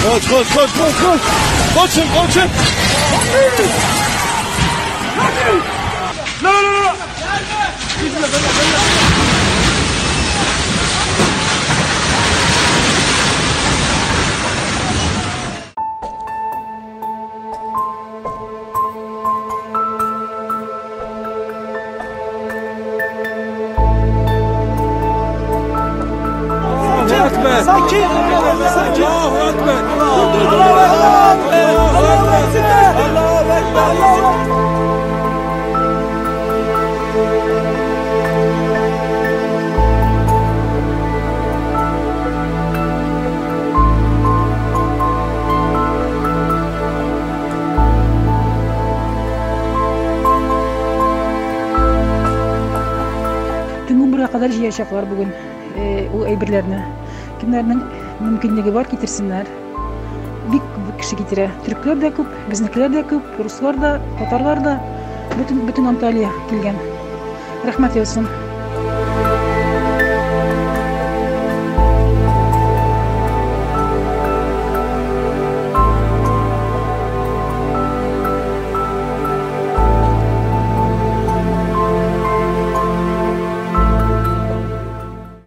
Koş koş koş koş koş. Koşun koşun. No no no no. Sakin. Sakin. Allahu Ekber. Allahu Ekber. Allahu Ekber. Allahu Ekber. Төнге 11-гә кадәр җыячаклар бүген ул әйберләрне. Кемнәрнең мөмкинлеге бар, китерсеннәр. Бик күп кеше китерә. Төркләр дә күп, безнекеләр дә күп, руслар да, татарлар да. Бөтен, бөтен Анталия килгән. Рәхмәт яусын.